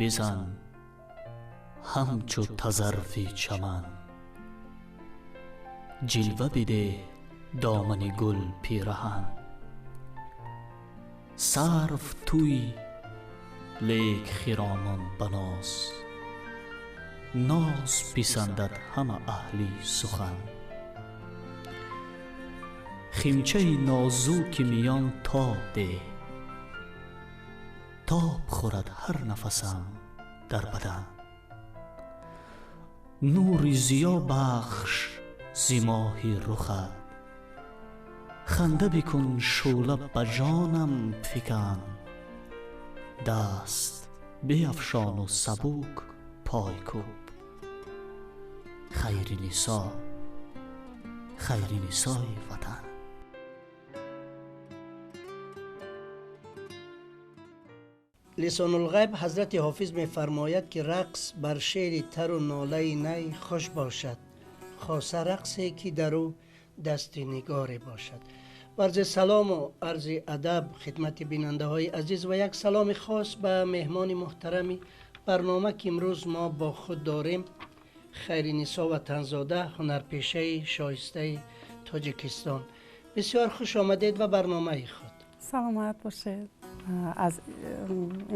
бизан ҳамчу тазарфи чаман, ҷилва бидеҳ домани гул пираҳан. Сарв туй, лек хиромон ба ноз, ноз писандад ҳама аҳли сухан. Химчаи нозуки миён тоб деҳ, тоб хӯрад ҳар нафасам дар бадан. Нури зиё бахш зи моҳи рухат, ханда бикун шӯъла ба ҷонам фикан. Даст биафшону сабук пой кӯб, хайри нисо, хайри нисои ватан. Лисонулғайб Ҳазрати Ҳофиз мефармояд, ки рақс бар шеъри тару нолаи най хуш бошад, хоса рақсе ки дар ӯ дасти нигоре бошад. Арзи салому арзи адаб хидмати бинандаҳои азиз ва як саломи хос ба меҳмони муҳтарами барнома, ки имрӯз мо бо худ дорем Хайринисо Ватанзода, ҳунарпешаи шоистаи Тоҷикистон. Бисёр хуш омадед ба барномаи худ. Саломат бошед. Аз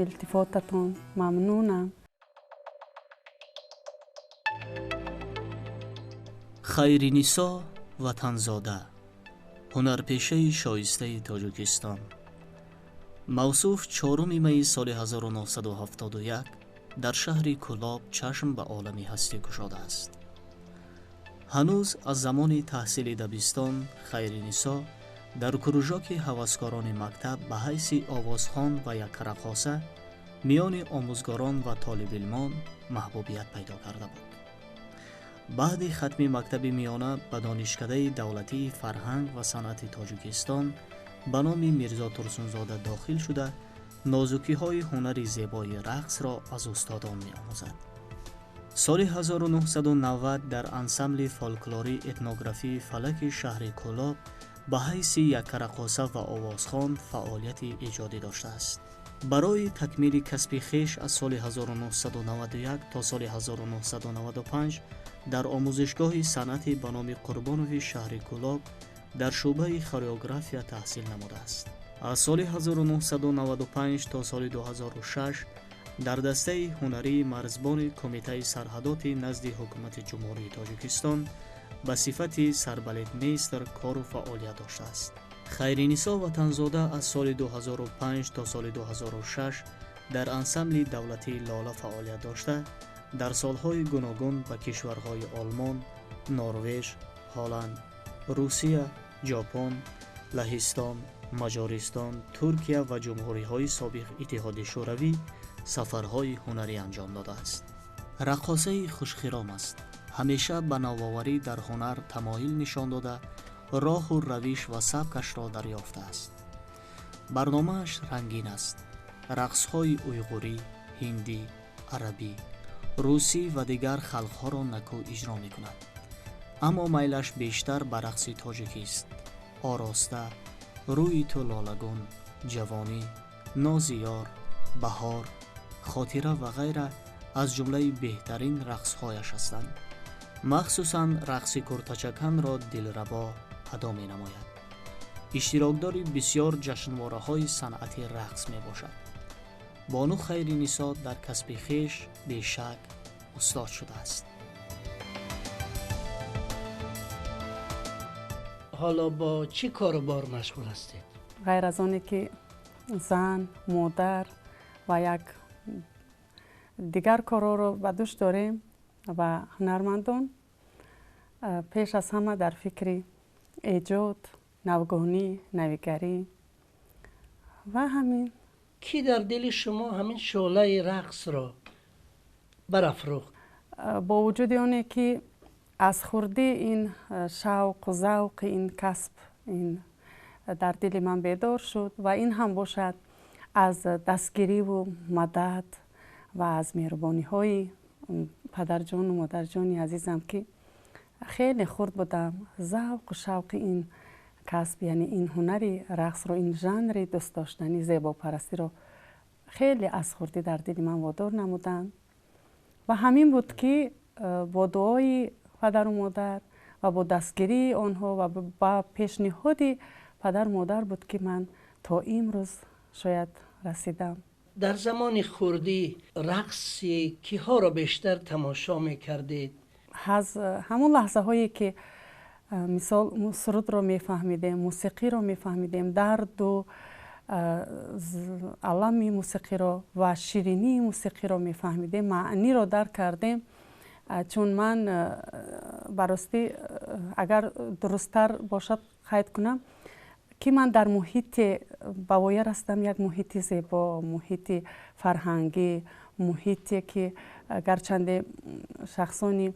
илтифотатон мамнунам. Хайринисо Ватанзода, ҳунарпешаи шоистаи Тоҷикистон, мавсуф 4 майи соли 1971 дар шаҳри Кӯлоб чашм ба олами ҳастӣ кушодааст. Ҳанӯз аз замони таҳсили дабистон Хайринисо дар кружоки ҳаваскорони мактаб ба ҳайси овозхон ва якраққоса миёни омӯзгорон ва толибилмон маҳбубият пайдо карда буд. Баъди хатми мактаби миёна ба Донишкадаи давлатии фарҳанг ва санъати Тоҷикистон ба номи Мирзо Турсунзода дохил шуда, нозукиҳои ҳунари зебои рақсро аз устодон меомӯзад. Соли 1990 дар ансамбли фолклорӣ этнографии фалаки шаҳри Кӯлоб ба ҳайси якраққоса ва овозхон фаъолияти эҷодӣ доштааст. Барои такмили касби хеш аз соли 1991 то соли 1995 дар омӯзишгоҳи санъати ба номи Қурбонови шаҳри Кӯлоб дар шӯъбаи хореография таҳсил намудааст. Аз соли 1995 то соли 2006 дар дастаи ҳунарии марзбони Кумитаи сарҳадоти назди Ҳукумати Ҷумҳурии Тоҷикистон ба сифати сарбалетмейстер кору фаъолият доштааст. Хайринисо Ватанзода аз соли 2005 то соли 2006 дар ансамбли давлатии Лола фаъолият дошта, дар солҳои гуногун ба кишварҳои Олмон, Норвеж, Ҳолланд, Русия, Ҷопон, Лаҳистон, Маҷористон, Туркия ва ҷумҳуриҳои собиқ Иттиҳоди Шӯравӣ сафарҳои ҳунарӣ анҷом додааст. Раққосаи хушхиром аст. Ҳамеша ба навоварӣ дар ҳунар тамоил нишон дода, роҳу равиш ва сабкашро дарёфтааст. Барномааш рангин аст. Рақсҳои уйғурӣ, ҳиндӣ, арабӣ, русӣ ва дигар халқҳоро накӯ иҷро мекунад. Аммо майлаш бештар ба рақси тоҷикист. Ороста, рӯи ту лолагун, ҷавонӣ, нози ёр, баҳор, хотира ва ғайра аз ҷумлаи беҳтарин рақсҳояш ҳастанд. Махсусан рақси куртачаканро дилрабо адо менамояд. Иштирокдори бисёр ҷашнвораҳои санъати рақс мебошад. Бону Хайринисо дар касби хеш бешак устод шудааст. Ҳоло бо чӣ кору бор машғул ҳастед? Ғайр аз оне ки зан, модар ва як дигар корҳоро ба дӯш дорем ва ҳунармандон пеш аз ҳама дар фикри эҷод, навгонӣ, навигарӣ ва ҳамин. Кӣ дар дили шумо ҳамин шӯълаи рақсро барафрӯхт? Бо вуҷуди оне ки аз хурдӣ ин шавқу завқи ин касб ин дар дили ман бедор шуд ва ин ҳам бошад аз дастгириву мадад ва аз меҳрубониҳои падарҷону модарҷони азизам, ки хеле хурд будам, завқу шавқи ин касб, яъне ин ҳунари рақсро, ин жанри дӯстдоштани зебопарастиро Хеле аз хурдӣ дар дили ман водор намуданд ва ҳамин буд, ки бо дуои падару модар ва бо дастгирии онҳо ва ба пешниҳоди падару модар буд, ки ман то имрӯз шояд расидам. Дар замони хурдӣ рақси киҳоро бештар тамошо мекардед? Аз ҳамон лаҳзаҳое ки мисол сурудро мефаҳмидем, мусиқиро мефаҳмидем, дарду алами мусиқиро ва ширинии мусиқиро мефаҳмидем, маъниро дарк кардем. Чун ман ба ростӣ, агар дурусттар бошад қайд кунам, ки ман дар муҳите ба воя расидам, як муҳити зебо, муҳити фарҳангӣ, муҳите ки гарчанде шахсони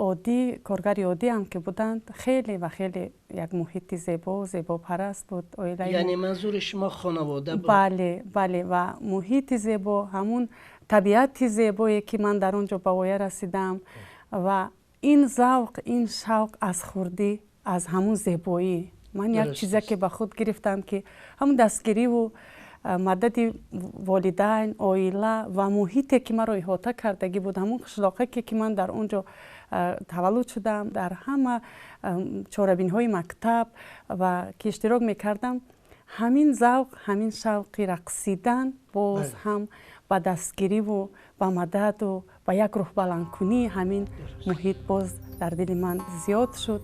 оддӣ, коргари оддӣ ҳам ки буданд, хеле ва хеле як муҳити зебо, зебопараст буд. Яъне манзури шумо хонавода буд? Бале, бале, ва муҳити зебо, ҳамун табиати зебое ки ман дар он ҷо ба воя расидам ва ин завқ, ин шавқ аз хурдӣ, аз ҳамун зебоӣ ман як чизе ки ба худ гирифтам, ки ҳамун дастгириву мадади волидайн, оила ва муҳите ки маро иҳота кардагӣ буд, ҳамун қишлоқаке ки ман дар он ҷо таваллуд шудам, дар ҳама чорабиниҳои мактаб ва ки иштирок мекардам, ҳамин завқ, ҳамин шавқи рақсидан боз ҳам ба дастгириву ба мададу ба як рӯҳбаландкунии ҳамин муҳит боз дар дили ман зиёд шуд.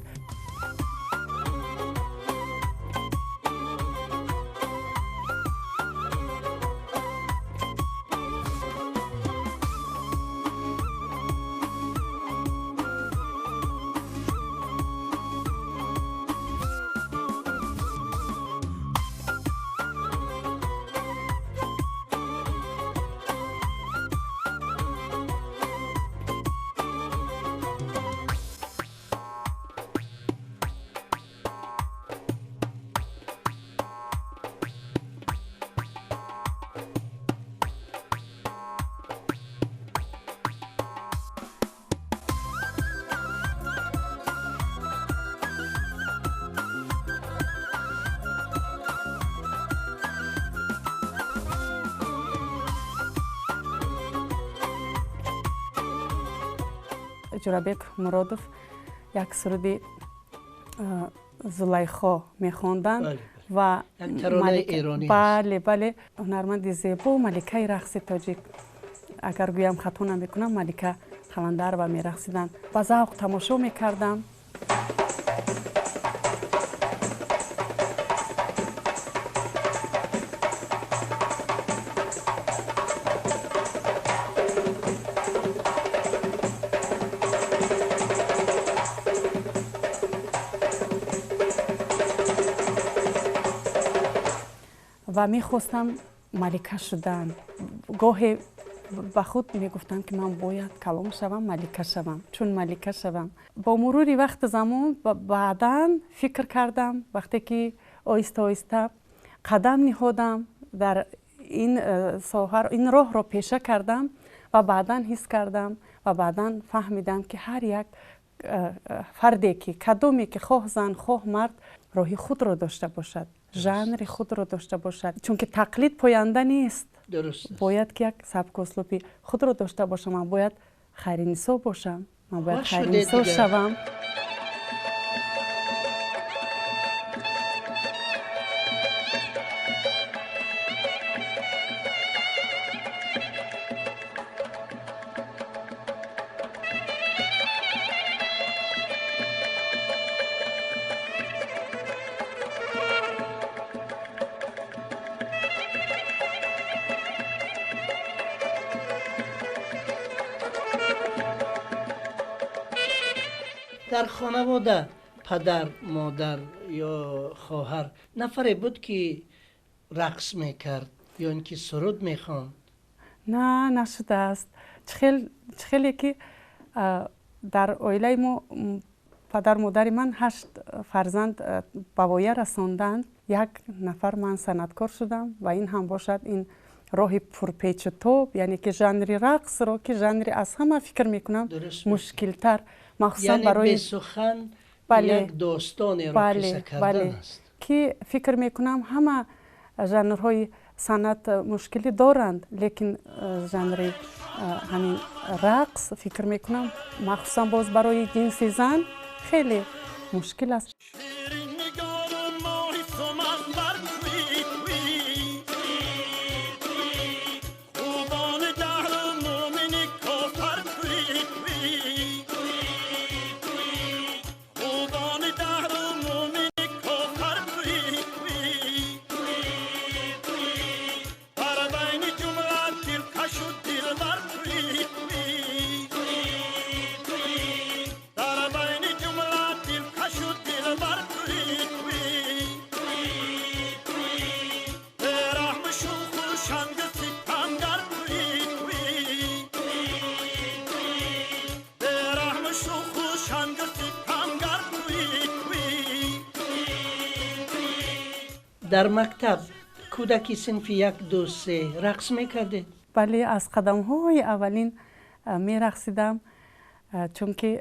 Ҷӯрабек Муродов як суруди Зулайхо мехонданд ва бале, бале, ҳунарманди зебо, маликаи рақси тоҷик, агар гӯям хато намекунам, Малика Қаландарова мерақсиданд. Ба завқ тамошо мекардам. Ва мехостам малика шудан. Гоҳе ба худ мегуфтам, ки ман бояд калом шавам, малика шавам, чун малика шавам. Бо мурури вақту замон баъдан фикр кардам, вақте ки оҳиста оҳиста қадам ниҳодам дар ин соҳа, ин роҳро пеша кардам ва баъдан ҳис кардам ва баъдан фаҳмидам, ки ҳар як фарде ки кадоме ки хоҳ зан, хоҳ мард, роҳи худро дошта бошад, жанри худро дошта бошад, чунки тақлид поянда нест. Бояд ки як сабку услуби худро дошта бошам. Ман бояд Хайринисо бошам, ман бояд Хайринисо шавам. Дар хонавода падар, модар ё хоҳар нафаре буд, ки рақс мекард ё ин ки суруд мехонд? На, нашудааст. Чӣ хеле ки дар оилаи мо падар модари ман ҳашт фарзанд ба воя расонданд. Як нафар ман санъаткор шудам ва ин ҳам бошад ин роҳи пурпечу тоб, яъне ки жанри рақсро, ки жанри аз ҳама фикр мекунам мушкилтар, махсусан барои бесухан як достонеро қисса кардан аст, ки фикр мекунам ҳама жанрҳои санъат мушкилӣ доранд, лекин жанри ҳамин рақс фикр мекунам махсусан боз барои ҷинси зан хеле мушкил аст. Дар мактаб кӯдаки синфи 1, 2, 3 рақс мекардед? Бале, аз қадамҳои аввалин мерақсидам, чунки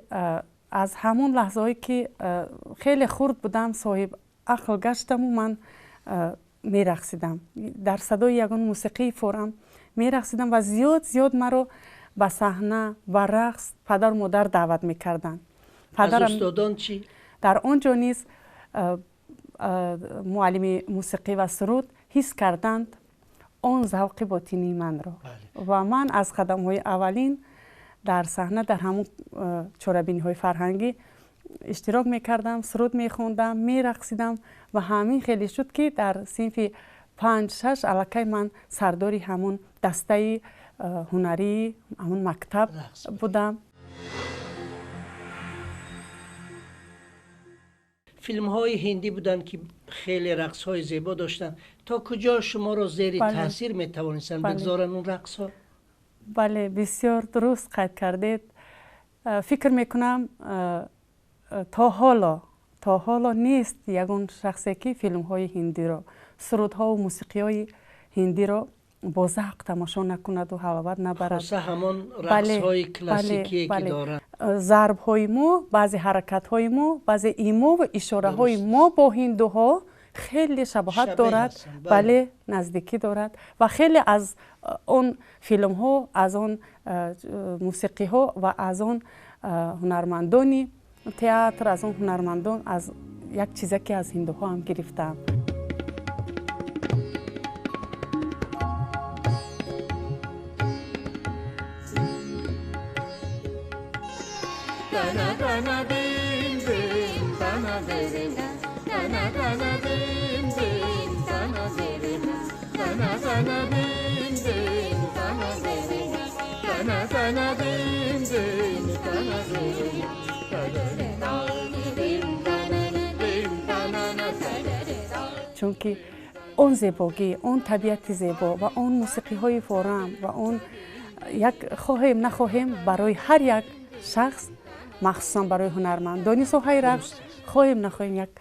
аз ҳамон лаҳзаҳое ки хеле хурд будам соҳиб ақл гаштаму ман мерақсидам. Дар садои ягон мусиқии форам мерақсидам ва зиёд зиёд маро ба саҳна, ба рақс падару модар даъват мекарданд. Аз устодон чӣ? Дар он ҷо низ муаллими мусиқӣ ва суруд ҳис карданд он завқи ботинии манро ва ман аз қадамҳои аввалин дар саҳна дар ҳамон чорабиниҳои фарҳангӣ иштирок мекардам, суруд мехондам, мерақсидам ва ҳамин хеле шуд ки дар синфи 5-6 аллакай ман сардори ҳамон дастаи ҳунарии ҳамон мактаб будам. Филмҳои ҳиндӣ буданд ки хеле рақсҳои зебо доштанд. То куҷо шуморо зери таъсир метавонистанд бигзоранд он рақсҳо? Бале, бисёр дуруст қайд кардед. Фикр мекунам то ҳоло нест ягон шахсе ки филмҳои ҳиндиро, сурудҳову мусиқиҳои ҳиндиро бо завқ тамошо накунаду ҳаловат набарад. Хоса ҳамон рақсҳои классикие ки доранд. Зарбҳои мо, баъзе ҳаракатҳои мо, баъзе имову ишораҳои мо бо ҳиндуҳо хеле шабоҳат дорад, бале, наздикӣ дорад ва хеле аз он филмҳо, аз он мусиқиҳо ва аз он ҳунармандони театр, аз он ҳунармандон аз як чизе ки аз ҳиндуҳо ҳам гирифтаам. Чунки он зебогӣ, он табиати зебо ва он мусиқиҳои форам ва он як хоҳем нахоҳем барои ҳар як шахс, махсусан барои ҳунармандони соҳаи рақс, хоҳем нахоҳем як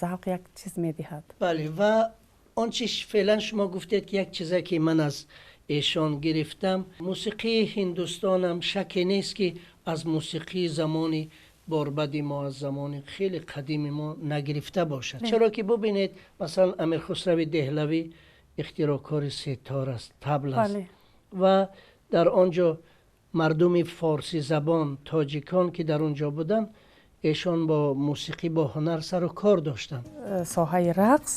завқ, як чиз медиҳад. Бале, ва он чи феълан шумо гуфтед ки як чизе ки ман аз эшон гирифтам, мусиқии ҳиндустонам шаке нест ки аз мусиқии замони борбади мо, аз замони хеле қадими мо нагирифта бошад. Чаро ки бубинед, масалан Амирхусрави Деҳлавӣ ихтироъкори сетор аст, табл аст ва дар он ҷо мардуми форсизабон, тоҷикон ки дар он ҷо буданд, эшон бо мусиқӣ, бо ҳунар сару кор доштанд. Соҳаи рақс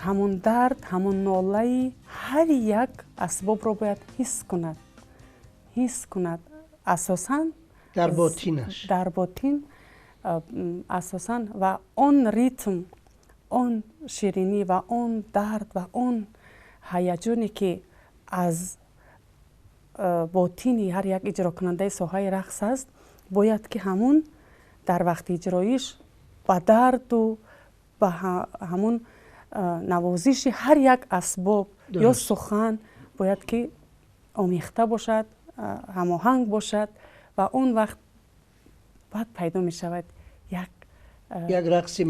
ҳамон дард, ҳамон нолаи ҳар як асбобро бояд ҳис кунад, ҳис кунад асосан дар ботинаш, дар ботин асосан ва он ритм, он ширинӣ ва он дард ва он ҳаяҷоне ки аз ботини ҳар як иҷрокунандаи соҳаи рақс аст, бояд ки ҳамун дар вақти иҷроиш ба дарду ба ҳамун навозиши ҳар як асбоб ё сухан бояд ки омехта бошад, ҳамоҳанг бошад ва он вақт баъд пайдо мешавад як рақси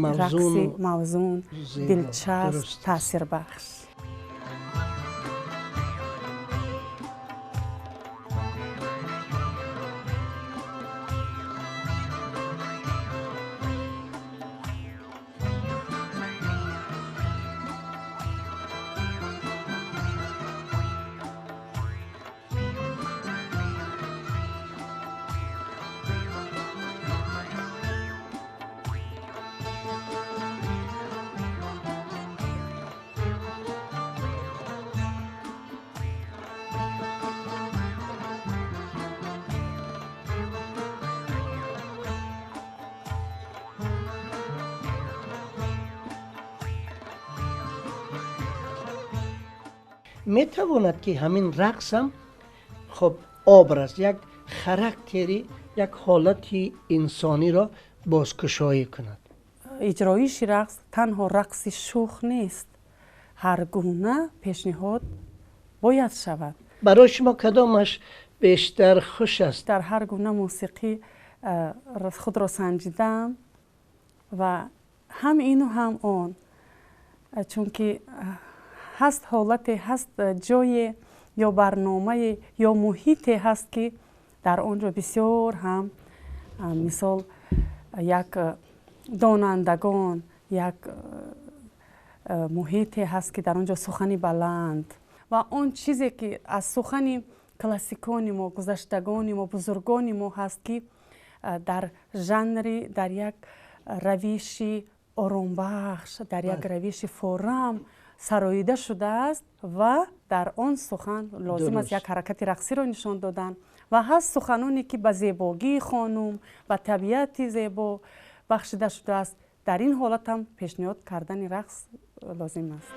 мавзун, дилчасп, таъсирбахш. Метавонад ки ҳамин рақс ҳам хуб образ, як характери, як ҳолати инсониро бозкушоӣ кунад. Иҷроиши рақс танҳо рақси шӯх нест, ҳар гуна пешниҳод бояд шавад. Барои шумо кадомаш бештар хуш аст? Дар ҳар гуна мусиқӣ худро санҷидам ва ҳам ину ҳам он, чунки ҳаст ҳолате, ҳаст ҷое ё барномае ё муҳите ҳаст, ки дар он ҷо бисёр ҳам мисол як донандагон, як муҳите ҳаст, ки дар он ҷо сухани баланд ва он чизе ки аз сухани классикони мо, гузаштагони мо, бузургони мо ҳаст, ки дар жанри, дар як равиши оромбахш, дар як равиши форам сароида шудааст ва дар он сухан лозим аст як ҳаракати рақсиро нишон додан. Ва ҳаст суханоне, ки ба зебогии хонум, ба табиати зебо бахшида шудааст. Дар ин ҳолат ҳам пешниҳод кардани рақс лозим аст.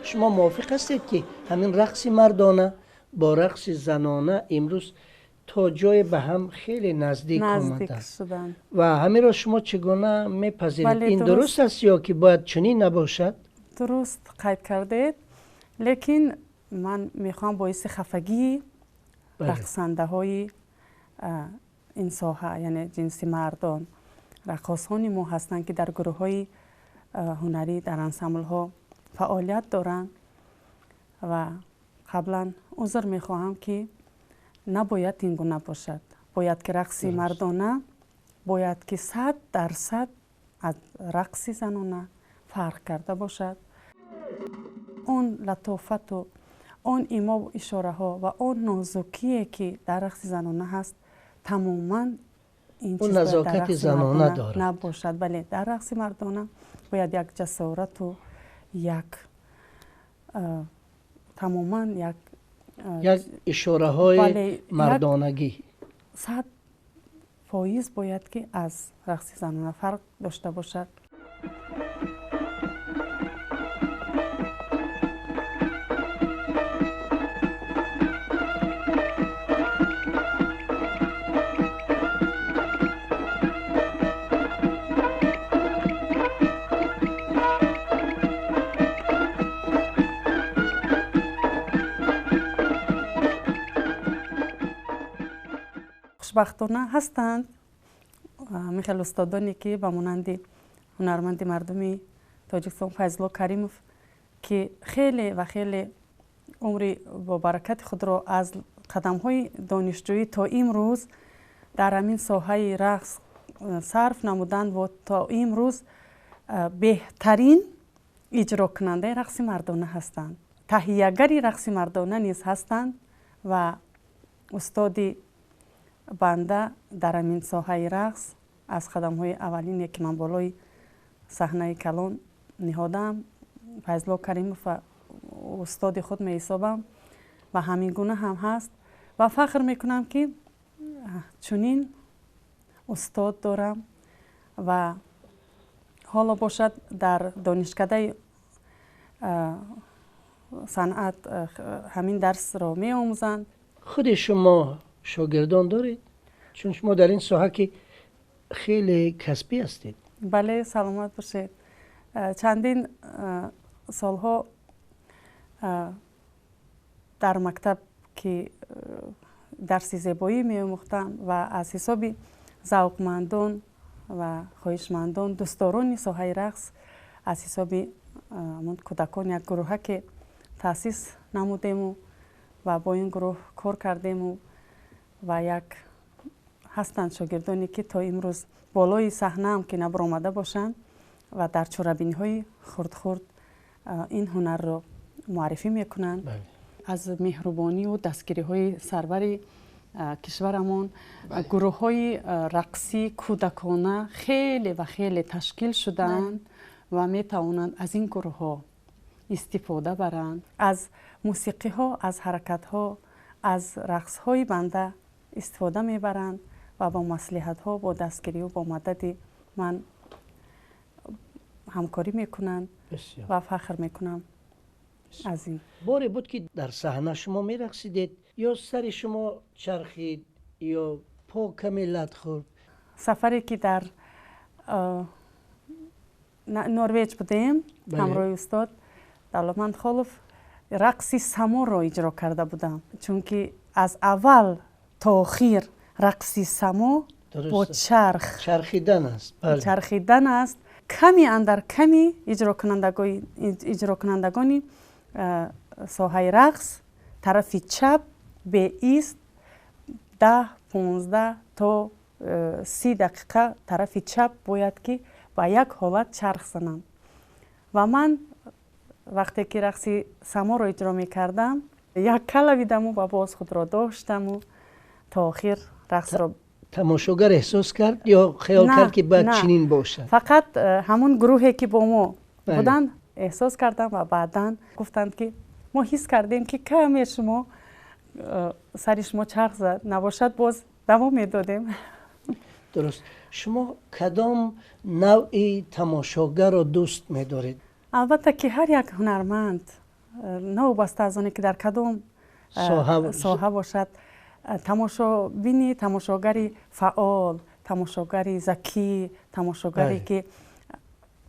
Шумо мувофиқ ҳастед, ки ҳамин рақси мардона бо рақси занона имрӯз то ҷое ба ҳам хеле наздик омадааст ва ҳаминро шумо чӣ гуна мепазиред? Ин дуруст аст ё ки бояд чунин набошад? Дуруст қайд кардед, лекин ман мехоҳам боиси хафагии рақсандаҳои ин соҳа, яъне ҷинси мардон, раққосони мо ҳастанд, ки дар гурӯҳҳои ҳунарӣ, дар ансамблҳо фаъолият доранд ва қаблан узр мехоҳам, ки набояд ин гуна бошад. Бояд ки рақси мардона бояд ки 100% аз рақси занона фарқ карда бошад. Он латофату он имову ишораҳо ва он нозукие, ки дар рақси занона ҳаст, тамоман ин чиз назокати занона дорад набошад. Бале, дар рақси мардона бояд як ҷасорату як тамоман як ишораҳои мардонагӣ 100% бояд ки аз рақси занона фарқ дошта бошад. Хушбахтона ҳастанд михел устодоне, ки ба монанди ҳунарманди мардуми Тоҷикистон Файзулло Каримов, ки хеле ва хеле умри бобаракати худро аз қадамҳои донишҷӯӣ то имрӯз дар ҳамин соҳаи рақс сарф намуданд ва то имрӯз беҳтарин иҷрокунандаи рақси мардона ҳастанд, таҳиягари рақси мардона низ ҳастанд ва устоди банда дар ҳамин соҳаи рақс аз қадамҳои аввалине, ки ман болои саҳнаи калон ниҳодам, Файзулло Каримов устоди худ меҳисобам ва ҳамин гуна ҳам ҳаст ва фахр мекунам, ки чунин устод дорам ва ҳоло бошад дар донишкадаи санъат ҳамин дарсро меомӯзанд. Худи шумо шогирдон доред? Чун шумо дар ин соҳа ки хеле касбӣ ҳастед. Бале, саломат бошед. Чандин солҳо дар мактаб ки дарси зебоӣ меомӯхтам ва аз ҳисоби завқмандон ва хоҳишмандон, дӯстдорони соҳаи рақс, аз ҳисоби кӯдакон як гурӯҳа ки таъсис намудему ва бо ин гурӯҳ кор кардему ва як ҳастанд шогирдоне, ки то имрӯз болои саҳнаам ки набаромада бошанд ва дар чорабиниҳои хурд-хурд ин ҳунарро муаррифӣ мекунанд. Аз меҳрубонию дастгириҳои сарвари Кишварамон гурӯҳҳои рақсии кӯдакона хеле ва хеле ташкил шудаанд ва метавонанд аз ин гурӯҳҳо истифода баранд, аз мусиқиҳо, аз ҳаракатҳо, аз рақсҳои банда истифода мебаранд ва бо маслиҳатҳо, бо дастгириву бо мадади ман ҳамкорӣ мекунанд ва фахр мекунам аз ин. Боре буд, ки дар саҳна шумо мерақсидед, ё сари шумо чархид, ё по каме лат хӯрд? Сафаре ки дар Норвеҷ будем, ҳамроҳи устод Давлатманд Холов рақси саморо иҷро карда будам, чунки аз аввал то охир рақси само бо чарх чархидан аст. Чархидан аст. Ками андар ками иҷрокунандагони соҳаи рақс тарафи чап беист 10, 15 то 30 дақиқа тарафи чап бояд ки ба як ҳолат чарх зананд. Ва ман вақте ки рақси саморо иҷро мекардам, як калавидаму ва боз худро доштаму то охир рақсро. Тамошогар эҳсос кард ё хаёл кард, ки бояд чунин бошад? Фақат ҳамун гурӯҳе ки бо мо буданд, эҳсос кардам ва баъдан гуфтанд, ки мо ҳис кардем, ки каме шумо сари шумо чарх зад, набошад, боз давом медодем. Дуруст. Шумо кадом навъи тамошогарро дӯст медоред? Албатта ки ҳар як ҳунарманд, новобаста аз оне ки дар кадом соҳа бошад, тамошобини, тамошогари фаъол, тамошогари закӣ, тамошогаре ки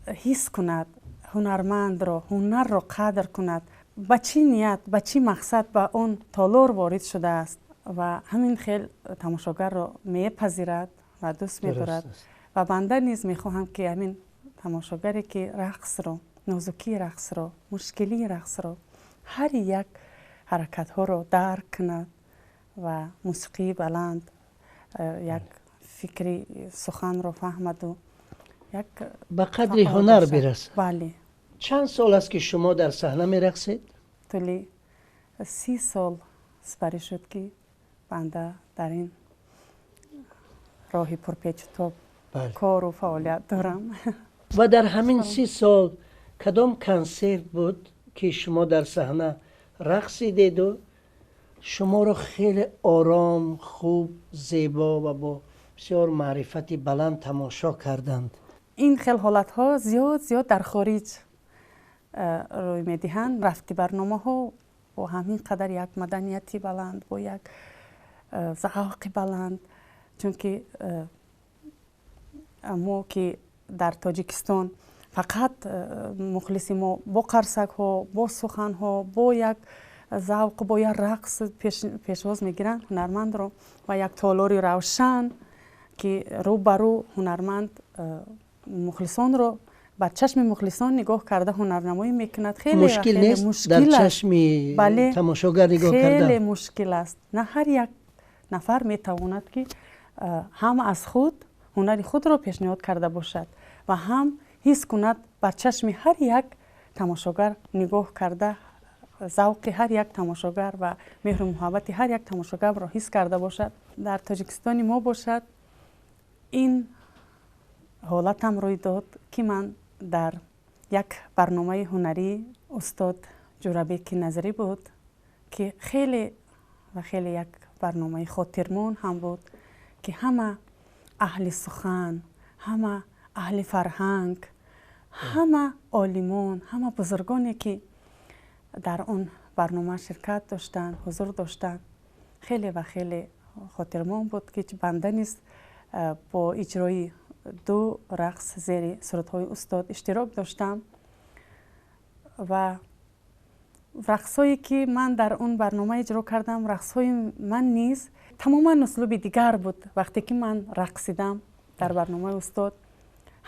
ҳис кунад ҳунармандро, ҳунарро қадр кунад, ба чӣ ният, ба чӣ мақсад ба он толор ворид шудааст, ва ҳамин хел тамошогарро мепазирад ва дӯст медорад. Ва банда низ мехоҳам, ки ҳамин тамошогаре ки рақсро, нозукии рақсро, мушкилии рақсро, ҳар як ҳаракатҳоро дарк кунад ва мусиқии баланд, як фикри суханро фаҳмаду як ба қадри ҳунар бирасад. Бале. Чанд сол аст, ки шумо дар саҳна мерақсед? Тӯли 30 сол сипарӣ шуд, ки банда дар ин роҳи пурпечутоб кору фаъолият дорам. Ва дар ҳамин 30 сол кадом консерт буд, ки шумо дар саҳна рақсидеду шуморо хеле ором, хуб, зебо ва бо бисёр маърифати баланд тамошо карданд? Ин хел ҳолатҳо зиёд зиёд дар хориҷ рӯй медиҳанд. Рафти барномаҳо бо ҳамин қадар як маданияти баланд, бо як завқи баланд, чунки мо ки дар Тоҷикистон фақат мухлиси мо бо қарсакҳо, бо суханҳо, бо як завқ, бо як рақс пешвоз мегиранд ҳунармандро ва як толори равшан, ки рӯ ба рӯ ҳунарманд мухлисонро, ба чашми мухлисон нигоҳ карда ҳунарнамоӣ мекунад. Хеле мушкил нест дар чашми тамошогар нигоҳ кардан? Хеле мушкил аст. На ҳар як нафар метавонад, ки ҳам аз худ ҳунари худро пешниҳод карда бошад ва ҳам ҳис кунад, бар чашми ҳар як тамошогар нигоҳ карда, завқи ҳар як тамошогар ва меҳру муҳаббати ҳар як тамошогарро ҳис карда бошад. Дар Тоҷикистони мо бошад, ин ҳолатам рӯй дод, ки ман дар як барномаи ҳунарии устод Ҷӯрабеки Назарӣ буд, ки хеле ва хеле як барномаи хотирмон ҳам буд, ки ҳама аҳли сухан, ҳама аҳли фарҳанг, ҳама олимон, ҳама бузургоне ки дар он барнома ширкат доштанд, ҳузур доштанд. Хеле ва хеле хотирмон буд, ки банда низ бо иҷрои ду рақс зери сурудҳои устод иштирок доштам. Ва рақсҳое ки ман дар он барнома иҷро кардам, рақсҳои ман низ тамоман услуби дигар буд. Вақте ки ман рақсидам дар барномаи устод,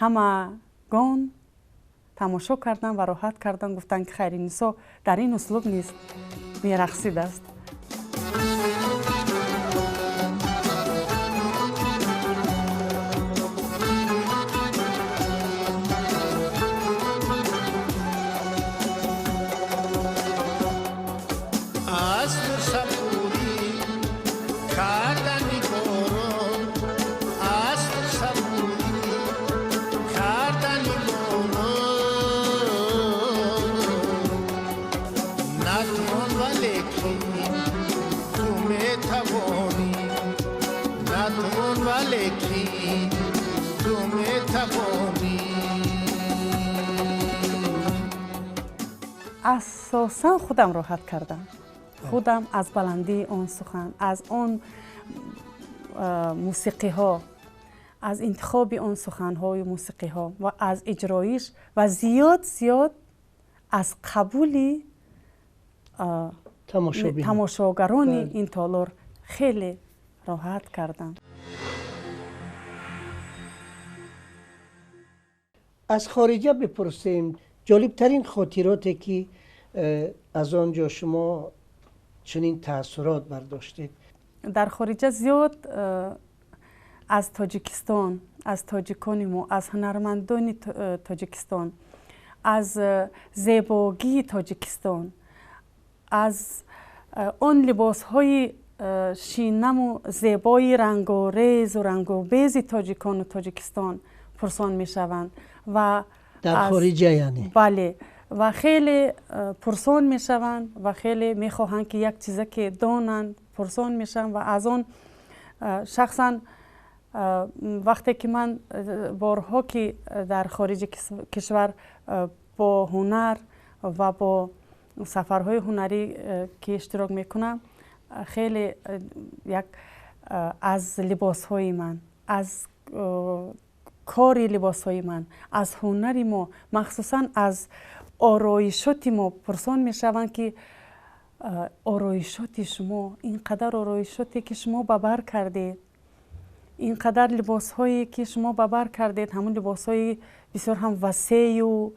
ҳамагон тамошо карданд ва роҳат карданд, гуфтанд, ки Хайринисо дар ин услуб низ мерақсидааст. Аз ту сабурӣ. метавонӣ. Асосан худам роҳат кардам. Худам аз баландии он сухан, аз он мусиқиҳо, аз интихоби он суханҳою мусиқиҳо ва аз иҷроиш ва зиёд зиёд аз қабули тамошогарони ин толор хеле роҳат кардам. Аз хориҷа бипурсем, ҷолибтарин хотироте ки аз он ҷо шумо чунин таассурот бардоштед. Дар хориҷа зиёд аз Тоҷикистон, аз тоҷикони мо, аз ҳунармандони Тоҷикистон, аз зебогии Тоҷикистон, аз он либосҳои шинаму зебои рангорезу рангобези тоҷикону Тоҷикистон пурсон мешаванд. Ва дар хориҷа яъне? Бале, ва хеле пурсон мешаванд ва хеле мехоҳанд ки як чизе ки донанд, пурсон мешаванд. Ва аз он шахсан вақте ки ман борҳо ки дар хориҷи кишвар бо ҳунар ва бо сафарҳои ҳунарӣ ки иштирок мекунам, хеле як аз либосҳои ман, аз кори либосҳои ман, аз ҳунари мо, махсусан аз ороишоти мо пурсон мешаванд ки ороишоти шумо, ин қадар ороишоте ки шумо ба бар кардед, ин қадар либосҳое ки шумо ба бар кардед, ҳамон либосҳои бисёр ҳам васею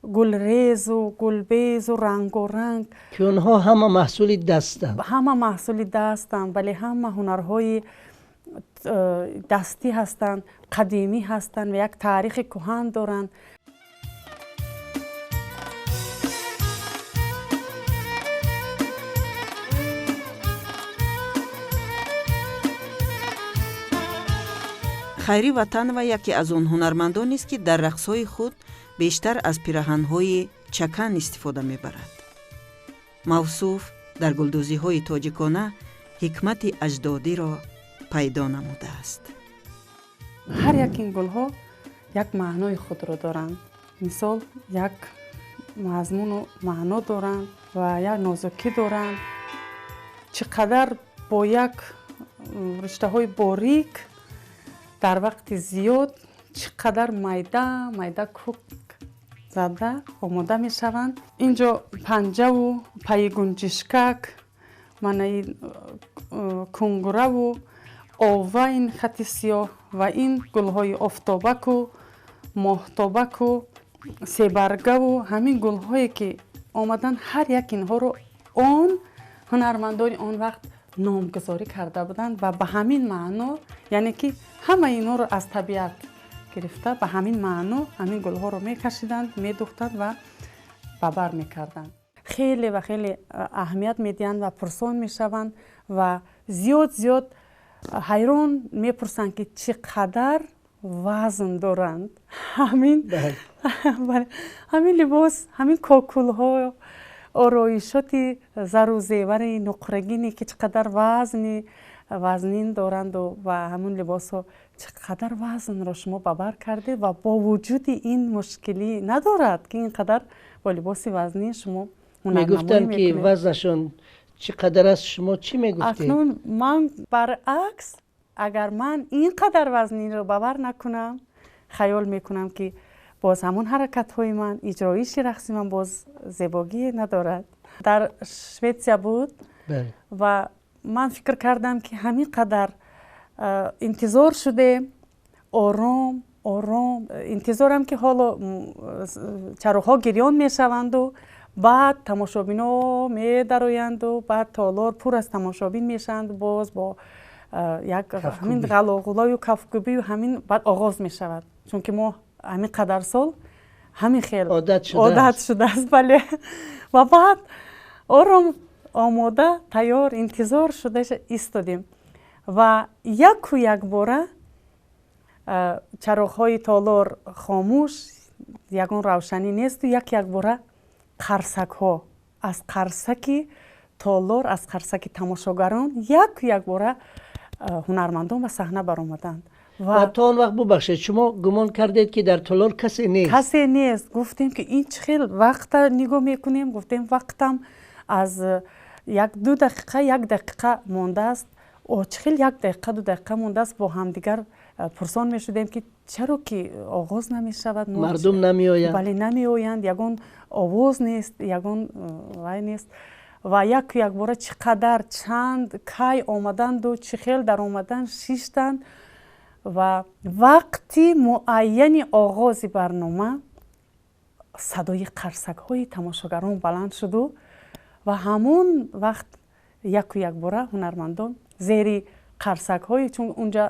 гулрезу гулбезу рангоранг, ки онҳо ҳама маҳсули дастанд. Ҳама маҳсули дастанд, бале, ҳама ҳунарҳои дастӣ ҳастанд, қадимӣ ҳастанд ва як таърихи кӯҳан доранд. Хайри Ватанова яке аз он ҳунармандонест, ки дар рақсҳои худ бештар аз пираҳанҳои чакан истифода мебарад. Мавсуф дар гулдӯзиҳои тоҷикона ҳикмати аҷдодиро пайдо намудааст. Ҳар як ин гулҳо як маънои худро доранд. Мисол, як мазмуну маъно доранд ва як нозукӣ доранд. Чӣ қадар бо як риштаҳои борик дар вақти зиёд чӣ қадар майда майда кӯк зада омода мешаванд. Инҷо панҷаву пайи гунҷишкак, мана ин кунгураву ова, ин хати сиёҳ ва ин гулҳои офтобаку моҳтобаку себаргаву ҳамин гулҳое ки омадан, ҳар як инҳоро он ҳунармандони он вақт номгузорӣ карда буданд ва ба ҳамин маъно, яъне ки ҳамаи инҳоро аз табиат гирифта, ба ҳамин маъно ҳамин гулҳоро мекашиданд, медухтанд ва ба бар мекарданд. Хеле ва хеле аҳамият медиҳанд ва пурсон мешаванд ва зиёд зиёд ҳайрон мепурсанд ки чӣ қадар вазн доранд ҳамин либос, ҳамин кокулҳо, ороишоти зару зевари нуқрагине ки чӣ қадар вазнин доранду ва ҳамун либосҳо чӣ қадар вазнро шумо ба бар кардед ва бо вуҷуди ин мушкилӣ надорад ки ин қадар бо либоси вазнин шумо мегуфтанд ки вазнашон чӣ қадар аст, шумо чӣ мегуфтед? Акнун ман баръакс, агар ман ин қадар вазнинро ба бар накунам, хаёл мекунам ки боз ҳамон ҳаракатҳои ман, иҷроиши рақси ман боз зебогӣ надорад. Дар Шветсия буд ва ман фикр кардам ки ҳамин қадар интизор шудем, ором ором интизорам ки ҳоло чароғҳо гирён мешаванду баъд тамошобино медароянду баъд толор пур аз тамошобин мешаванд, боз бо як ҳамин ғалоғулою кафкӯбию ҳамин баъд оғоз мешавад, чунки мо ҳамин қадар сол ҳамин хел одат шудааст. Бале, ва баъд ором омода тайёр интизор шуда истодем ва яку якбора чароғҳои толор хомӯш, ягон равшанӣ несту як якбора қарсакҳо аз қарсаки толор, аз қарсаки тамошогарон яку якбора ҳунармандон ба саҳна баромаданд Ва то он вақт, бубахшед, шумо гумон кардед, ки дар толор касе нест? Касе нест. Гуфтем, ки ин чӣ хел, вақта нигоҳ мекунем, гуфтем, вақтам аз 1-2 дақиқа, 1 дақиқа мондааст. Чӣ хел 1 дақиқа, 2 дақиқа мондааст? Бо ҳамдигар пурсон мешудем, ки чаро ки оғоз намешавад? Мардум намеоянд. Бале, намеоянд, ягон овоз нест, ягон вай нест. Ва яку якбора чӣ қадар, чанд, кай омаданду, чӣ хел даромадан, шиштанд ва вақти муайяни оғози барнома садои қарсакҳои тамошогарон баланд шуду ва ҳамон вақт яку якбора ҳунармандон зери қарсакҳои, чун унҷа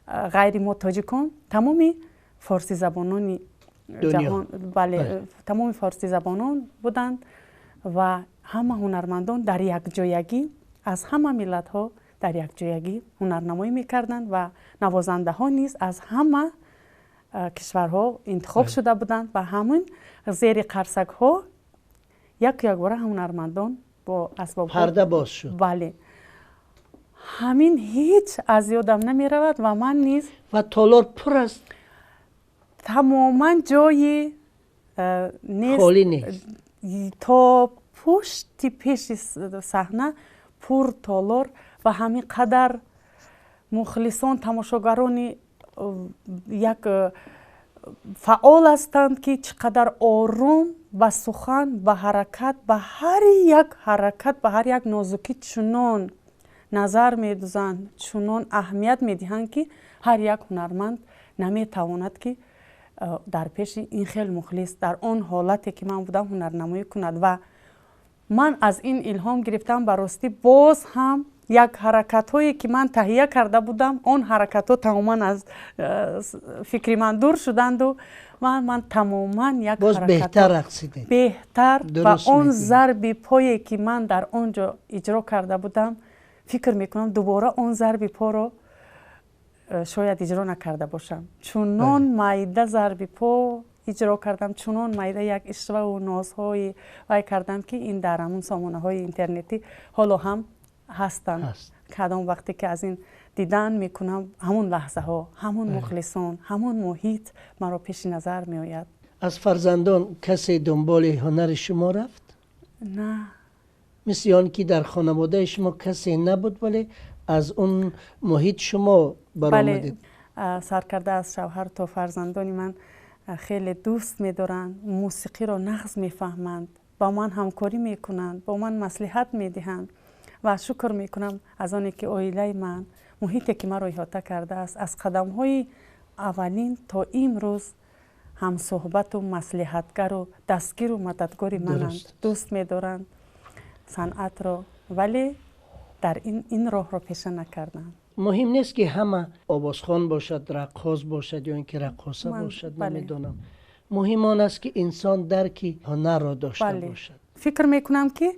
ғайри мо тоҷикон тамоми форсизабонони ҷаҳон, бале, тамоми форсизабонон буданд ва ҳама ҳунармандон дар якҷоягӣ аз ҳама миллатҳо дар якҷоягӣ ҳунарнамоӣ мекарданд ва навозандаҳо низ аз ҳама кишварҳо интихоб шуда буданд. Ва ҳамин зери қарсакҳо яку якбора ҳунармандон бо асбобҳо парда боз шуд. Бале, ҳамин ҳеҷ аз ёдам намеравад ва ман низ Ва толор пур аст. Тамоман ҷои нест. Холӣ нест. То пушти пеши саҳна пур толор ва ҳамин қадар мухлисон, тамошогарони як фаъол ҳастанд, ки чӣ қадар ором ба сухан, ба ҳаракат, ба ҳар як ҳаракат, ба ҳар як нозукӣ чунон назар медузанд, чунон аҳамият медиҳанд, ки ҳар як ҳунарманд наметавонад, ки дар пеши ин хел мухлис дар он ҳолате, ки ман будам, ҳунарнамоӣ кунад. Ва ман аз ин илҳом гирифтам. Ба ростӣ, боз ҳам як ҳаракатҳое, ки ман таҳия карда будам, он ҳаракатҳо тамоман аз фикри ман дур шуданду ман тамоман як боз беҳтар рақсидед. Беҳтар. Ва он зарби пое, ки ман дар он ҷо иҷро карда будам, фикр мекунам, дубора он зарби поро шояд иҷро накарда бошам. Чунон майда зарби по иҷро кардам, чунон майда як ишваву нозҳои вай кардам, ки ин дар ҳамун сомонаҳои интернетӣ ҳоло ҳам ҳастанд. Кадом вақте ки аз ин дидан мекунам, ҳамун лаҳзаҳо, ҳамун мухлисон, ҳамун муҳит маро пеши назар меояд. Аз фарзандон касе дунболи ҳунари шумо рафт? На. Мисли он ки дар хонаводаи шумо касе набуд, вале аз он муҳит шумо баромадед. Саркарда аз шавҳар то фарзандони ман хеле дӯст медоранд мусиқиро, нағз мефаҳманд, ба ман ҳамкорӣ мекунанд, бо ман маслиҳат медиҳанд. Ва шукр мекунам аз оне, ки оилаи ман, муҳите, ки маро иҳота кардааст, аз қадамҳои аввалин то имрӯз ҳамсӯҳбату маслиҳатгару дастгиру мададгори мананд, дӯст медоранд санъатро, вале дар ин роҳро пеша накарданд. Муҳим нест, ки ҳама овозхон бошад, раққос бошад ё ин ки раққоса бошад, намедонам. Муҳим он аст, ки инсон дарки ҳунарро дошта бошад. Фикр мекунам, ки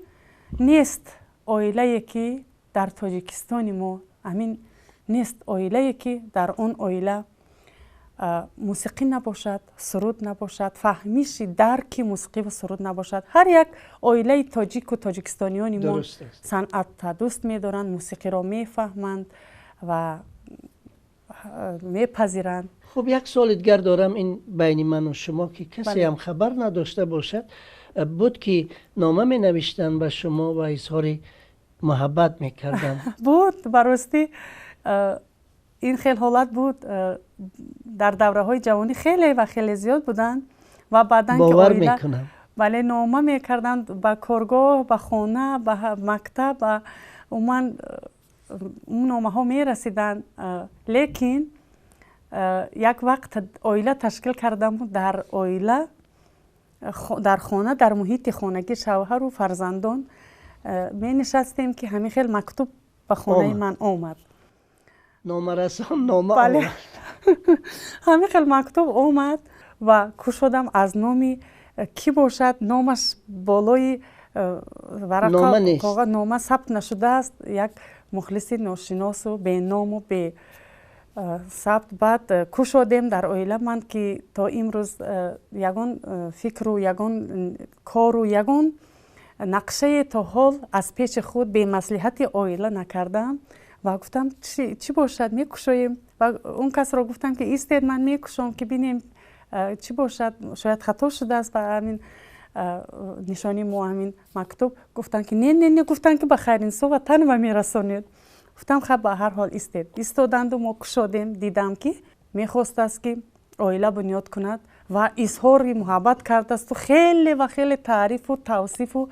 нест оилае, ки дар Тоҷикистони мо ҳамин нест оилае, ки дар он оила мусиқӣ набошад, суруд набошад, фаҳмиши дарки мусиқӣ ва суруд набошад. Ҳар як оилаи тоҷику тоҷикистониёни мо санъатта дӯст медоранд, мусиқиро мефаҳманд ва мепазиранд. Хуб, як суоли дигар дорам, ин байни ману шумо, ки касе ҳам хабар надошта бошад. Буд, ки нома менавиштанд ба шумо ва изҳори муҳаббат мекарданд? Буд, ба ростӣ, ин хел ҳолат буд. Дар давраҳои ҷавонӣ хеле ва хеле зиёд буданд ва баъдан Бовар мекунам. Бале, нома мекарданд ба коргоҳ, ба хона, ба мактаб, ба умуман он номаҳо мерасиданд. Лекин як вақт оила ташкил кардаму дар оила, дар хона, дар муҳити хонагӣ, шавҳару фарзандон менишастем, ки ҳамин хел мактуб ба хонаи ман омад. Номарасон нома. Бале, ҳамин хел мактуб омад ва кушодам, аз номи кӣ бошад, номаш болои варақа, нома сабт нашудааст, як мухлиси ношиносу беному бе сабт. Баъд кушодем дар оила. Ман, ки то имрӯз ягон фикру ягон кору ягон нақшае то ҳол аз пеши худ бемаслиҳати оила накардаам ва гуфтам, чӣ бошад, мекушоем. Ва он касро гуфтам, ки истед, ман мекушом, ки бинем чӣ бошад, шояд хато шудааст ба ҳамин нишони мо, ҳамин мактуб. Гуфтанд, ки не, не, не, гуфтанд, ки ба Хайринисо Ватанова мерасонед. Гуфтам, хаб, ба ҳар ҳол истед. Истоданду мо кушодем, дидам, ки мехостааст, ки оила бунёд кунад ва изҳори муҳаббат кардасту хеле ва хеле таърифу тавсифу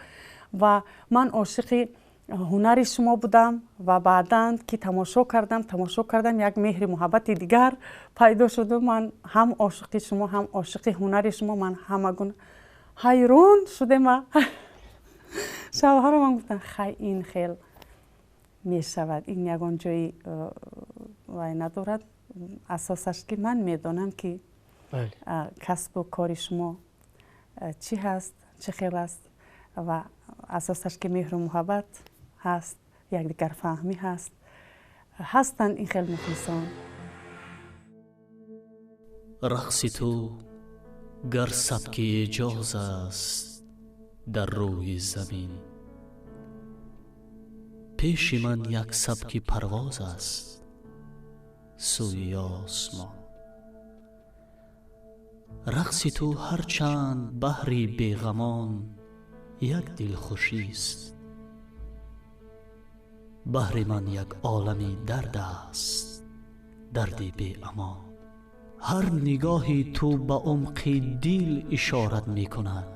ва ман ошиқи ҳунари шумо будам ва баъдан ки тамошо кардам, як меҳри муҳаббати дигар пайдо шуду ман ҳам ошиқи шумо, ҳам ошиқи ҳунари шумо. Ман ҳамагуна ҳайрон шудем ва шавҳаро ман гуфтам, хай, ин хел мешавад, ин ягон ҷои вай надорад, асосаш ки ман медонам, ки касбу кори шумо чӣ ҳаст, чӣ хел аст ва асосаш ки меҳру муҳаббат ҳаст, якдигарфаҳмӣ ҳаст, ҳастанд ин хел мухлисон. Рақси ту гар сабки эъҷоз аст дар рӯи замин, пеши ман як сабки парвоз аст сӯи осмон. Рақси ту ҳарчанд баҳри беғамон як дилхушист, баҳри ман як олами дард аст, дарди беамон. Ҳар нигоҳи ту ба умқи дил ишорат мекунад,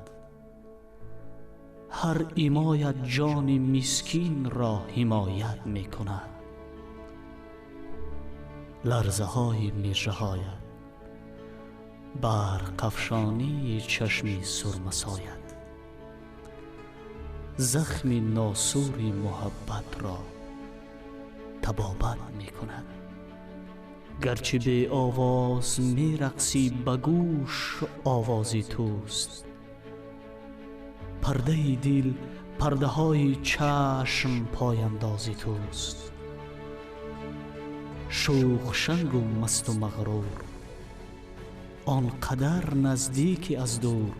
ҳар имоят ҷони мискинро ҳимоят мекунад. Ларзаҳои мижаҳоят, барқафшонии чашми сурмасоят захми носури муҳаббатро табобат мекунад. Гарчи беовоз мерақсӣ, ба гӯш овози туст. Пардаи дил, пардаҳои чашм пояндози туст. Шӯхшангу масту мағрур, он қадар наздики аз дур,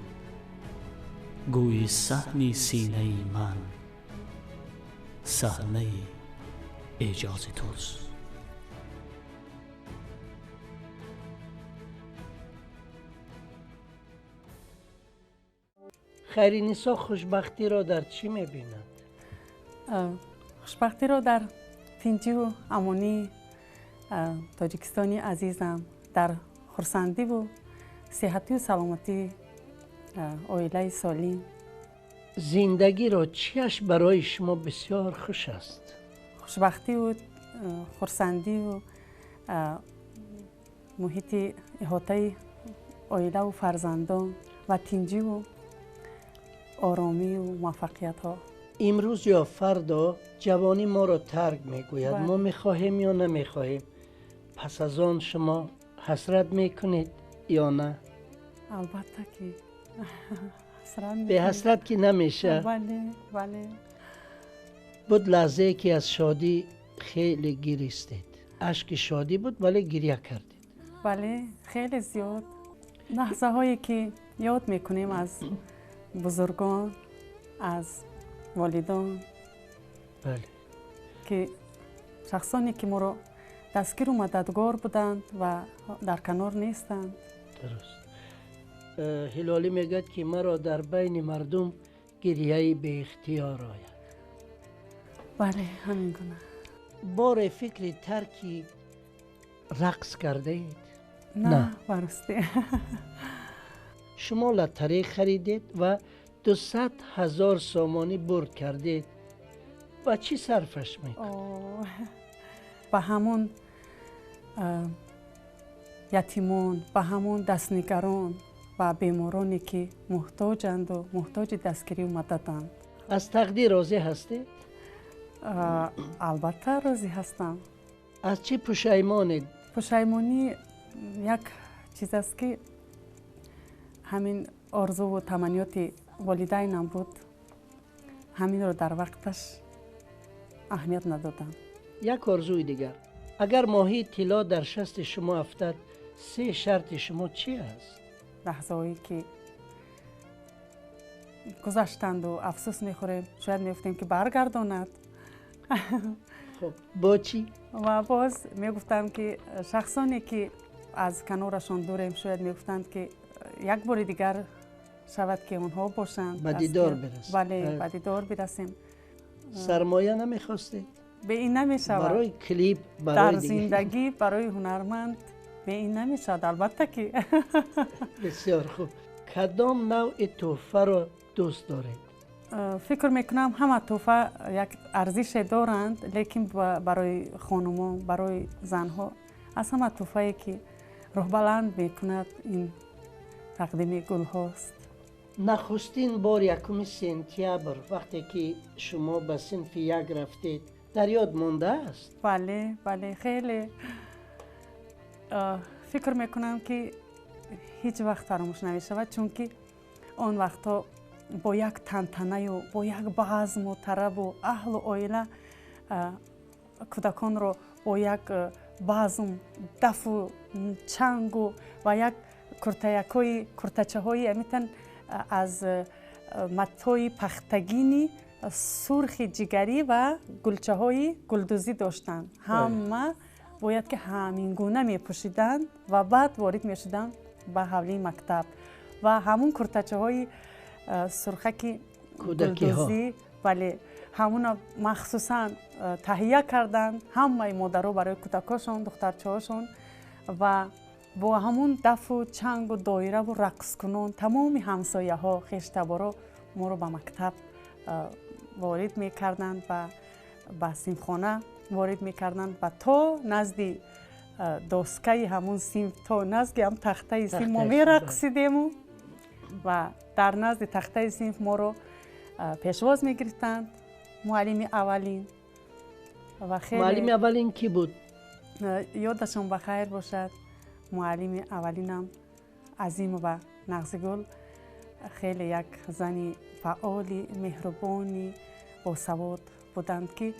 гӯи саҳни синаи ман саҳнаи эъҷози туст. Хайринисо хушбахтиро дар чӣ мебинад? Хушбахтиро дар тинҷиву амонии Тоҷикистони азизам, дар хурсандиву сеҳатию саломатии оилаи солим. Зиндагиро чиаш барои шумо бисёр хуш аст? Хушбахтиву хурсандиву муҳити иҳотаи оилаву фарзандон ва тинҷиву оромию муваффақиятҳо. Имрӯз ё фардо ҷавонӣ моро тарк мегӯяд, мо мехоҳем ё намехоҳем. Пас аз он шумо ҳасрат мекунед ё на? Албатта ки. Беҳасрат ки намеша. Бале. Буд лаҳзае, ки аз шодӣ хеле гиристед, ашки шодӣ буд, вале гиря кардед? Бале, хеле зиёд лаҳзаҳое ки ёд мекунем аз бузургон, аз волидон, ки шахсоне ки моро дастгиру мададгор буданд ва дар канор нестанд. Дуруст. Ҳилолӣ мегӯяд, ки маро дар байни мардум гирияи беихтиёр ояд. Бале, ҳамин гуна. Боре фикри тарки рақс кардаед? На, баростӣ. Шумо лотерей харидед ва 200 000 сомонӣ бурд кардед. Ба чӣ сарфаш мекунед? Ба ҳамон ятимон, ба ҳамон дастнигарон ва бемороне, ки муҳтоҷанду муҳтоҷи дастгирию мададанд. Аз тақдир розӣ ҳастед? Албатта, розӣ ҳастам. Аз чӣ пушаймонед? Пушаймонӣ як чиз аст, ки ҳамин орзуву таманниёти волидайнам буд, ҳаминро дар вақташ аҳамият надодам. Як орзуи дигар: агар моҳии тилло дар шасти шумо афтад, се шарти шумо чӣ аст? Лаҳзаҳое ки гузаштанду афсӯс мехӯрем, шояд мегуфтем, ки баргардонад. Хуб, бо чӣ? Ва боз мегуфтам, ки шахсоне ки аз канорашон дурем, шояд мегуфтанд, ки як бори дигар шавад, ки онҳо бошанд, ба дидор бирасем. Бале, ба дидор бирасем. Сармоя намехостед? Бе ин намешавад. Барои клип, дар зиндагӣ барои ҳунарманд бе ин намешавад, албатта ки. Бисёр хуб. Кадом навъи тӯҳфаро дӯст доред? Фикр мекунам, ҳама тӯҳфа як арзише доранд, лекин барои хонумон, барои занҳо аз ҳама тӯҳфае ки рӯҳбаланд мекунад, ин тақдими гулҳост. Нахустин бор 1 сентябр, вақте ки шумо ба синфи як рафтед, дар ёд мондааст? Бале, бале, хеле. Фикр мекунам, ки ҳеҷ вақт фаромӯш намешавад, чунки он вақтҳо бо як тантанаю бо як базму тарабу аҳлу оила кӯдаконро бо як базм, дафу чангу ва як куртаякҳои, куртачаҳои амитан аз матои пахтагини сурхи ҷигарӣ ва гулчаҳои гулдӯзӣ доштанд. Ҳама бояд ки ҳамин гуна мепӯшиданд ва баъд ворид мешуданд ба ҳавлии мактаб ва ҳамун куртачаҳои сурхаки гулдӯзӣ, бале, ҳамуна махсусан таҳия карданд ҳамаи модаро барои кӯдакошон, духтарчаҳошон, ва бо ҳамун дафу чангу доираву рақскунон тамоми ҳамсояҳо, хештаборо моро ба мактаб ворид мекарданд ва ба синфхона ворид мекарданд ва то назди доскаи ҳамун синф, то назди ҳам тахтаи синф мо мерақсидему ва дар назди тахтаи синф моро пешвоз мегирифтанд муаллими аввалин. Ва муаллими аввалин кӣ буд? Ёдашон ба хайр бошад, муаллими аввалинам Азимова Нағзигул, хеле як зани фаъоли, меҳрубони, босавод буданд, ки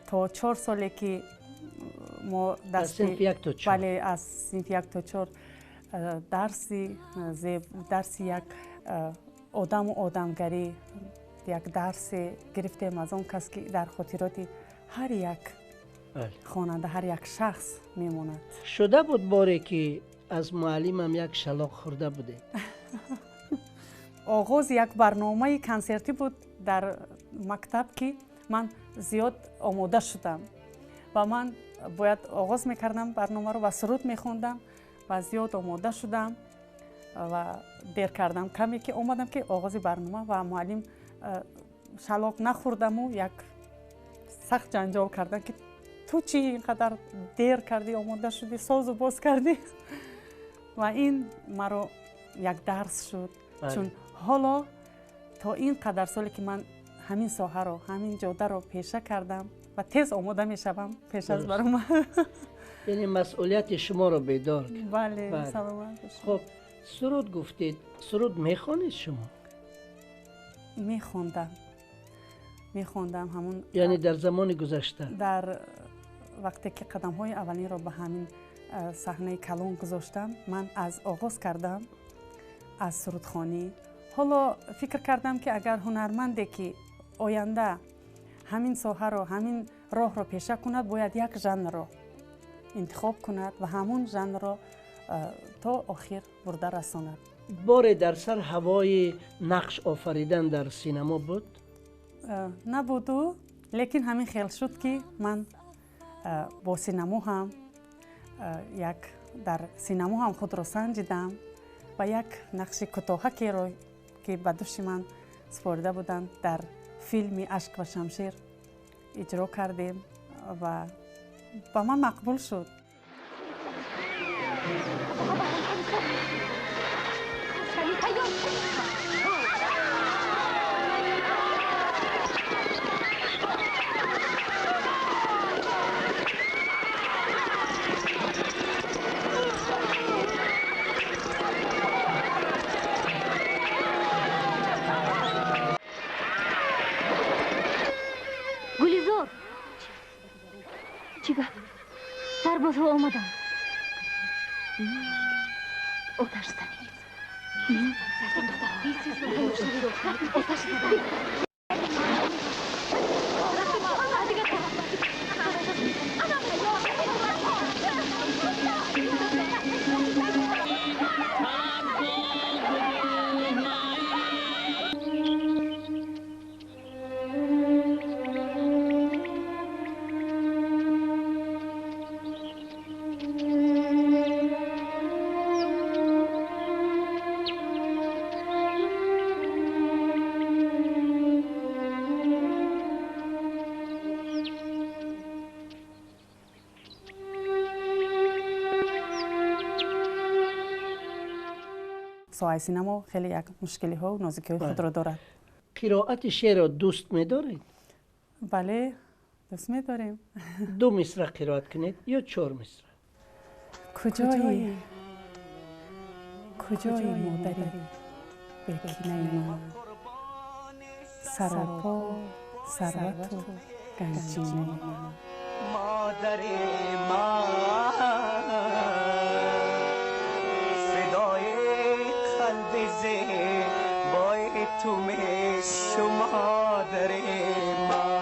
то 4 соле ки мо бале, аз синфи як то чор дарси дарси як одаму одамгарӣ, як дарсе гирифтем аз он кас, ки дар хотироти ҳар як хонанда, ҳар як шахс мемонад. Шуда буд боре, ки аз муаллимам як шалоқ хӯрда будед? Оғози як барномаи консертӣ буд дар мактаб, ки ман зиёд омода шудам ва ман бояд оғоз мекардам барномаро ва суруд мехондам ва зиёд омода шудам ва дер кардам каме, ки омадам, ки оғози барнома ва муаллим шалоқ нахӯрдаму як сахт ҷанҷол кардам, ки ту чӣ ин қадар дер кардӣ, омода шудӣ, созу боз кардӣ? Ва ин маро як дарс шуд, чун ҳоло то ин қадар соле ки ман ҳамин соҳаро, ҳамин ҷодаро пеша кардам ва тез омода мешавам пеш аз барнома. Яъне масъулияти шуморо бедор. Бале, саломат. Хуб, суруд гуфтед, суруд мехонед шумо? Мехондам, мехондам ҳамун. Яъне дар замони гузашта? Дар вақте ки қадамҳои аввалинро ба ҳамин саҳнаи калон гузоштам, ман аз оғоз кардам аз сурудхонӣ. Ҳоло фикр кардам, ки агар ҳунарманде ки оянда ҳамин соҳаро, ҳамин роҳро пеша кунад, бояд як жанрро интихоб кунад ва ҳамун жанрро то охир бурда расонад. Боре дар сар ҳавои нақш офаридан дар синамо буд? Набуду, лекин ҳамин хел шуд, ки ман бо синамо ҳам як дар синамо ҳам худро санҷидам ва як нақши кӯтоҳакеро, ки ба души ман супорида буданд, дар филми «Ашк ва шамшер» иҷро кардем ва ба ман мақбул шуд. Гулизор, чӣ гап? Сарбозҳо омаданд, оташ занед, оташ занед. Соҳаи синамо хеле як мушкилиҳо ва нозукиҳои худро дорад. Қироати шеърро дӯст медоред? Бале, дӯст медорем. Ду мисра қироат кунед ё чор мисра? Куҷои куҷои модари бекинаи ман, саропо сарвату ганҷинаи ман. Модари ман фидои қалби зебои ту мешум, модари ман.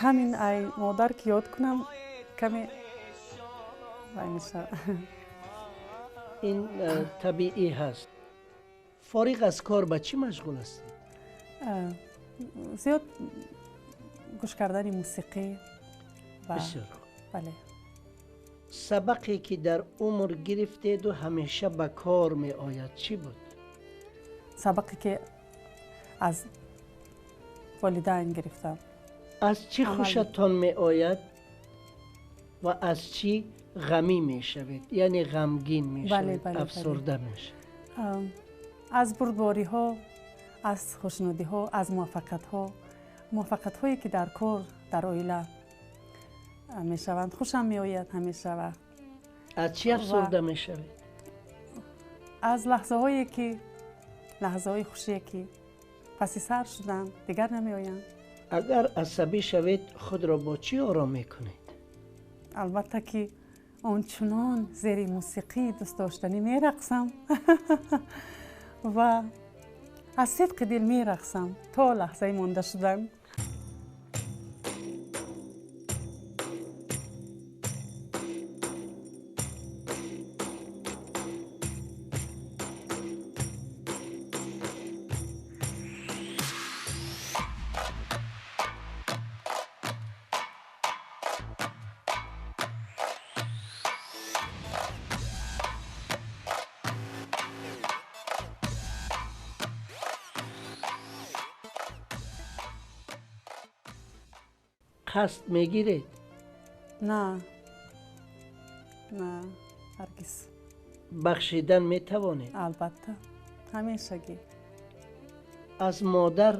Ҳамин ай модар ки ёд кунам, каме вай мешавад. Ин табиӣ ҳаст. Фориғ аз кор ба чӣ машғул ҳастед? Зиёд гӯш кардани мусиқӣ. Бисёр хуб. Бале. Сабақе ки дар умр гирифтеду ҳамеша ба кор меояд чӣ буд? Сабақе ки аз волидайн гирифтам. Аз чӣ хушатон меояд ва аз чӣ ғамӣ мешавед, яъне ғамгин мешавед, афсурда мешавед? Аз бурдбориҳо, аз хушнудиҳо, аз муваффақиятҳо, муваффақиятҳое ки дар кор, дар оила мешаванд, хушам меояд ҳамеша. Ва аз чӣ афсурда мешавед? Аз лаҳзаҳое ки лаҳзаҳои хушие ки паси сар шуданд, дигар намеоянд. Агар асабӣ шавед, худро бо чӣ ором мекунед? Албатта ки ончунон зери мусиқии дӯстдоштанӣ мерақсам ва аз сидқи дил мерақсам то лаҳзаи монда шудан. Қасд мегиред? На, на, ҳаргиз. Бахшидан метавонед? Албатта, ҳамешагӣ. Аз модар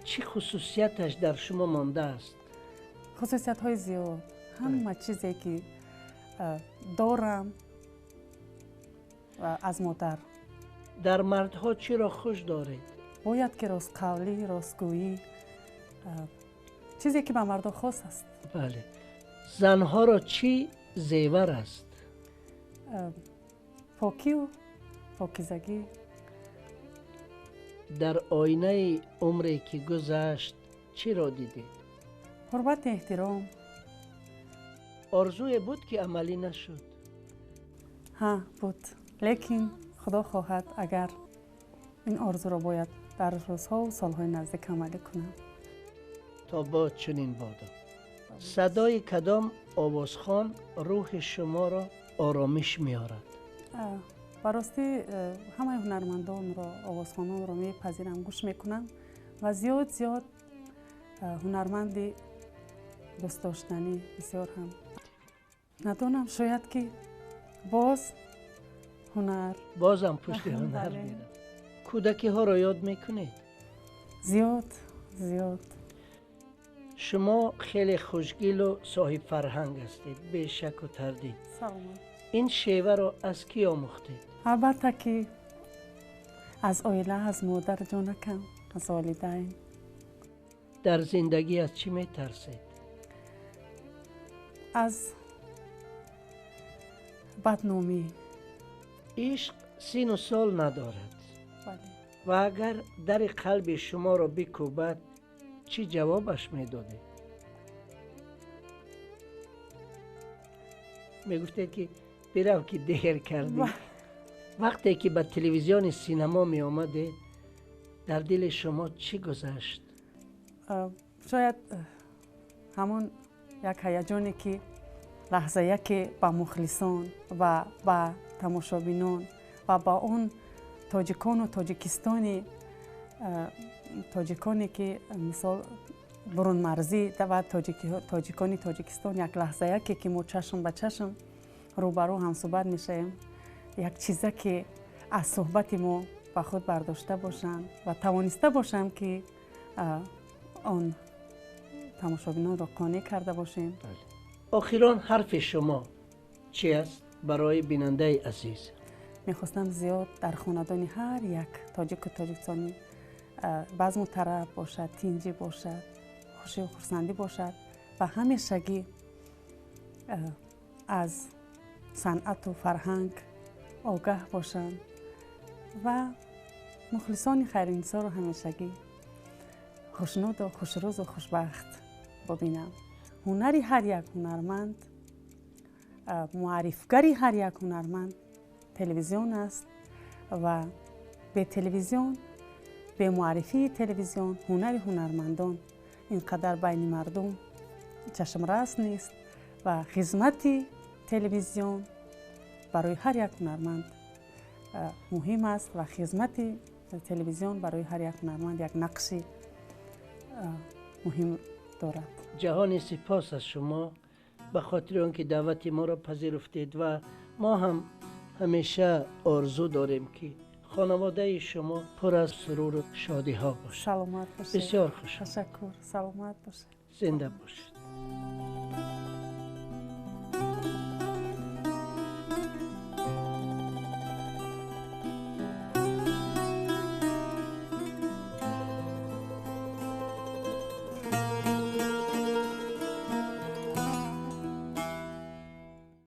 чӣ хусусияташ дар шумо мондааст? Хусусиятҳои зиёд. Ҳама чизе ки дорам аз модар. Дар мардҳо чиро хуш доред? Бояд ки ростқавлӣ, ростгӯӣ, чизе ки ба мардо хос аст. Бале. Занҳоро чӣ зевар аст? Покию покизагӣ. Дар оинаи умре ки гузашт чиро дидед? Ҳурмати эҳтиром. Орзуе буд ки амалӣ нашуд? Ҳа, буд. Лекин худо хоҳад, агар ин орзуро бояд дар рӯзҳову солҳои наздик амалӣ кунам. То бод чунин бодо. Садои кадом овозхон рӯҳи шуморо оромиш меорад? Ба ростӣ ҳамаи ҳунармандонро, овозхононро мепазирам, гӯш мекунам ва зиёд зиёд ҳунарманди дӯстдоштанӣ бисёр ҳам надонам, шояд ки боз ҳунар. Бозам пушти ҳунар мерам. Кӯдакиҳоро ёд мекунед? Зиёд, зиёд. Шумо хеле хушгилу соҳибфарҳанг ҳастед, бешаку тардид. Саломат. Ин шеваро аз кӣ омӯхтед? Албатта ки аз оила, аз модар ҷонакам, аз волидайн. Дар зиндагӣ аз чӣ метарсед? Аз бадномӣ. Ишқ сину сол надорад. Ва агар дари қалби шуморо бикӯбад, чӣ ҷавобаш медодед? Мегуфтед ки бирав ки дер кардӣ. Вақте ки ба телевизиони синамо меомадед, дар дили шумо чӣ гузашт? Шояд ҳамон як ҳаяҷоне ки лаҳзае ки ба мухлисон ва ба тамошобинон ва ба он тоҷикону тоҷикистони, тоҷиконе ки мисол бурунмарзӣ ва тоҷикони Тоҷикистон, як лаҳзаяке ки мо чашм ба чашм Рӯбарӯ ҳамсӯҳбат мешавем, як чизе ки аз суҳбати мо ба худ бардошта бошанд ва тавониста бошам, ки он тамошобинонро қонеъ карда бошем. Охирон ҳарфи шумо чӣ аст барои бинандаи азиз? Мехостам зиёд дар хонадони ҳар як тоҷику тоҷикистонӣ базму тараб бошад, тинҷӣ бошад, хушию хурсандӣ бошад ва ҳамешагӣ аз санъату фарҳанг огаҳ бошанд ва мухлисони Хайринисоро ҳамешагӣ хушнуду хушрӯзу хушбахт бубинам. Ҳунари ҳар як ҳунарманд, муаррифгари ҳар як ҳунарманд телевизион аст ва бе телевизион, бе муаррифии телевизион ҳунари ҳунармандон ин қадар байни мардум чашмрас нест ва хизмати телевизион барои ҳар як ҳунарманд муҳим аст ва хизмати телевизион барои ҳар як ҳунарманд як нақши муҳим дорад. Ҷаҳони сипос аз шумо ба хотири он ки даъвати моро пазируфтед ва мо ҳам ҳамеша орзу дорем, ки хонаводаи шумо пур аз суруру шодиҳо бошад. Саломат бошед. Бисёр хуш. Ташаккур, саломат бошед. Зинда бошед.